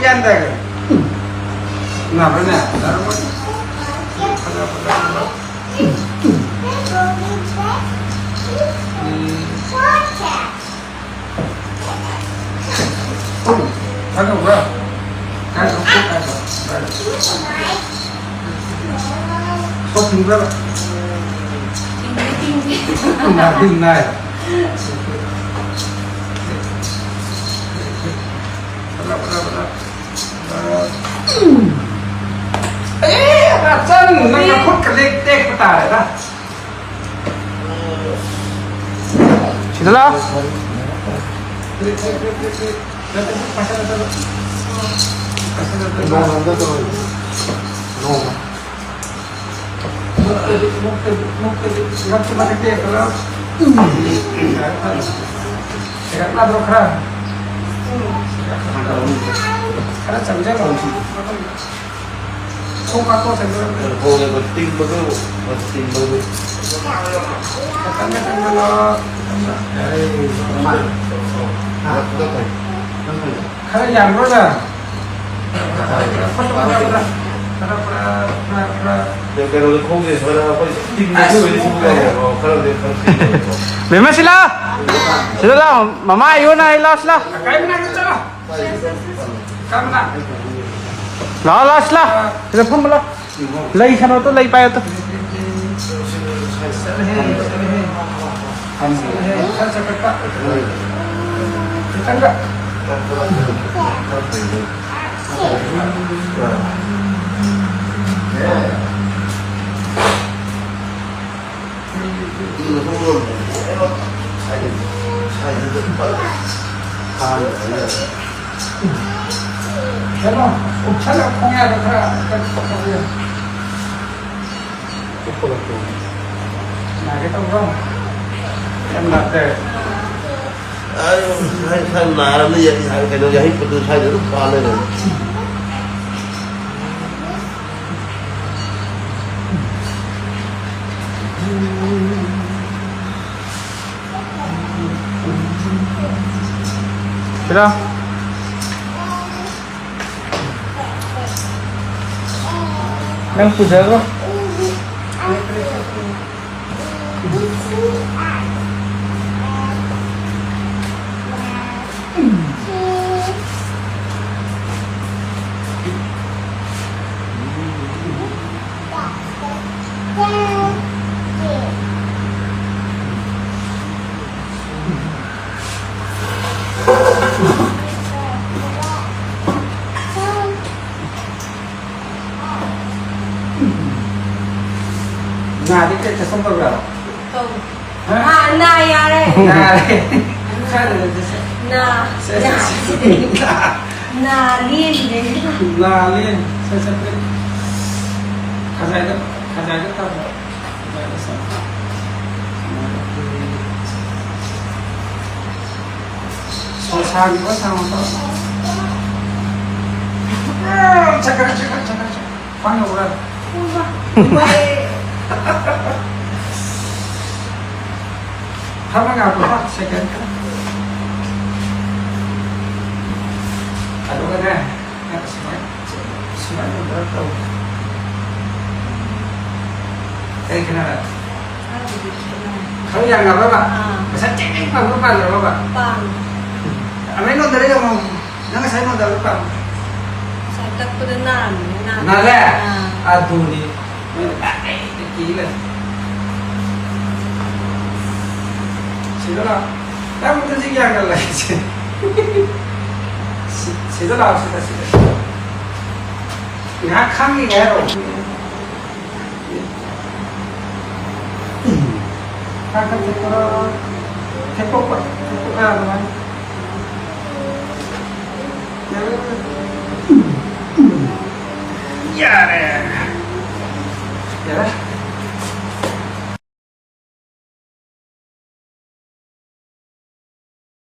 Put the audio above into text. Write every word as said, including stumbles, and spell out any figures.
ꯌꯥꯟꯗꯥꯏ꯫ ꯅꯥꯕ꯭ꯔꯅꯦ? ꯅꯥꯔꯝꯃꯣꯏ꯫ ꯐꯖ, ꯐꯖ, ꯐꯖ꯫ ꯎꯝ꯫ ꯊꯥꯡꯒꯧꯕ꯭ꯔꯥ? ꯊꯥꯡꯒꯧ, ꯊꯥꯡꯒꯧ꯫ ꯁꯣꯛ ꯊꯤꯡꯕ꯭ꯔꯕ? ꯊꯤꯡꯗꯦ, ꯊꯤꯡꯗꯦ꯫ ꯅꯥꯗꯤ ꯅꯥꯏ꯫ ꯑꯦ, ꯔꯆꯟ, ꯅꯪ ꯅꯈꯨꯠꯀ ꯂꯦꯛ ꯇꯦꯛꯄ ꯇꯥꯔꯦꯗ꯫ ꯁꯤꯗ ꯂꯥꯎ꯫ ꯈꯔ? ꯈꯔ ꯆꯪꯖꯔꯣ꯫ ꯈꯣꯡ ꯀꯥꯡꯄꯣꯛ ꯆꯪꯖꯔꯣ꯫ ꯈꯣꯡꯁꯦ ꯇꯤꯡꯕꯗꯣ, ꯇꯤꯡꯕꯗꯣ꯫ ꯈꯤꯇꯪꯒ ꯆꯪꯖꯔꯣ꯫ ꯈꯔ ꯌꯥꯝꯕ꯭ꯔꯣ ꯅꯪ? ꯀꯩꯅꯣꯗ ꯈꯣꯡꯁꯦ ꯁꯨꯃꯥꯏꯅ ꯑꯩꯈꯣꯏ ꯇꯤꯡꯕ ꯑꯣꯏꯔꯗꯤ ꯁꯨꯝ ꯌꯥꯏꯑꯕ꯫ ꯈꯔꯗꯤ ꯈꯔ ꯇꯤꯡꯉꯦꯕꯀꯣ꯫ ꯕꯦꯝꯃ ꯁꯤꯂꯥ! ꯁꯤꯗ ꯂꯥꯎ꯫ ꯃꯃꯥ ꯌꯣꯟꯅ ꯑꯩ ꯂꯥꯎ ꯁꯤꯂꯥ꯫ ꯂꯥꯎ, ꯂꯥꯎ ꯁꯤꯂꯥ꯫ ꯁꯤꯗ ꯐꯝꯃ ꯂꯥꯎ꯫ ꯂꯩ ꯁꯅꯣ ꯇꯨ, ꯂꯩ ꯄꯥꯏꯌꯣ ꯇꯨ꯫ ꯈꯤꯇꯪꯒ꯫ ꯀꯩꯅꯣ, ꯎꯞꯁꯜꯂꯒ ꯈꯣꯡ ꯌꯥꯗ ꯈꯔ ꯀꯩꯅꯣ ꯇꯧꯕꯤꯌꯨ꯫ ꯅꯥꯒꯦ ꯇꯧꯕ꯭ꯔꯣ? ꯌꯥꯝ ꯅꯥꯗꯦ꯫ ꯑꯩ ꯁ꯭ꯋꯥꯏ, ꯁ꯭ꯋꯥꯏ ꯅꯥꯔꯕꯅꯤ, ꯌꯥ-, ꯌꯥ-, ꯀꯩꯅꯣ, ꯌꯥꯍꯤꯞꯄꯗꯨ ꯁ꯭ꯋꯥꯏꯗ ꯑꯗꯨꯝ ꯄꯥꯜ ꯂꯩꯔꯦ꯫ ꯁꯤꯗ꯫ ꯅꯪ ꯄꯨꯖꯈ꯭ꯔꯣ꯫ ꯅꯥꯗꯤ ꯀꯩ ꯇꯧꯁꯟꯗꯕ꯭ꯔꯥ? ꯇꯧ꯫ ꯍꯥ? ꯑꯥ, ꯅꯥ ꯌꯥꯔꯦ꯫ ꯅꯥꯔꯦ꯫ ꯈꯔ ꯂꯩꯔꯗꯤ ꯁꯦ-, ꯅꯥ꯫ ꯁꯦ-, ꯁꯦ-, ꯁꯦ-, ꯅꯥ꯫ ꯅꯥ ꯂꯦꯟꯒꯦ꯫ ꯅꯥ ꯂꯦꯟ-, ꯁꯦ-, ꯁꯦ-, ꯈꯖꯥꯏꯗ, ꯈꯖꯥꯏꯗ ꯇꯥꯕ꯫ ꯈꯖꯥꯏꯗ ꯁꯦ-, ꯁꯣ ꯁꯥꯡꯉꯤꯕ ꯁꯥꯡꯉꯣ ꯇꯧ꯫ ꯆꯠꯈ꯭ꯔꯦ, ꯆꯠꯈ꯭ꯔꯦ, ꯆꯠꯈ꯭ꯔꯦ, ꯆꯠꯈ꯭ꯔꯦ꯫ ꯈ꯭ꯋꯥꯡ ꯌꯧꯕ꯭ꯔꯥ? ꯐꯝꯃ ꯉꯥꯏꯈꯣ, ꯁꯦꯀꯦꯟ ꯈꯔ꯫ ꯑꯗꯨꯒꯅꯦ, ꯁꯨꯃꯥꯏꯅ, ꯁꯨꯃꯥꯏꯅ ꯇꯧꯔ ꯇꯧ꯫ ꯀꯩ ꯈꯦꯠꯅꯔꯦ? ꯈꯔ ꯌꯥꯡꯉꯕꯕ? ꯑꯥ꯫ ꯉꯁꯥꯏ ꯇꯦꯛ ꯇꯦꯛ ꯄꯥꯟꯕ ꯄꯥꯟꯗ꯭ꯔꯕꯕ? ꯄꯥꯟ꯫ ꯑꯃ ꯑꯩꯉꯣꯟꯗꯔ ꯌꯦꯡꯉꯣ꯫ ꯅꯪ ꯉꯁꯥꯏ ꯑꯩꯉꯣꯟꯗꯔ ꯄꯥꯟ-, ꯉꯁꯥꯏ ꯀꯛꯄꯗ ꯅꯥꯔꯝꯃꯦ, ꯅꯥꯔꯦ? ꯅꯥꯔꯦ? ꯑꯥ꯫ ꯑꯗꯨꯅꯤ꯫ ꯃꯣꯏꯅ ꯄꯥꯛ ꯀꯤ ꯂꯩ꯫ ꯁꯤꯗ ꯂꯥꯛꯑꯣ꯫ ꯅꯪ ꯑꯝꯇ ꯁꯤ ꯌꯥꯡꯍꯜꯂꯒꯦ ꯁꯦ꯫ ꯁꯤ-, ꯁꯤꯗ ꯂꯥꯛꯑꯣ, ꯁꯤꯗ, ꯁꯤꯗ꯫ ꯉꯥꯏꯍꯥꯛ ꯈꯥꯡꯈꯤꯒꯦ ꯍꯥꯏꯔꯣ? ꯈꯔ ꯈꯔ ꯊꯦꯛꯇꯣꯛꯑꯣ꯫ ꯊꯦꯛꯇꯣꯛꯄ, ꯊꯦꯛꯇꯣꯛꯄ ꯑꯗꯨꯃꯥꯏꯅ꯫ ꯌꯥꯔꯦ꯫ ꯌꯥꯔꯦ꯫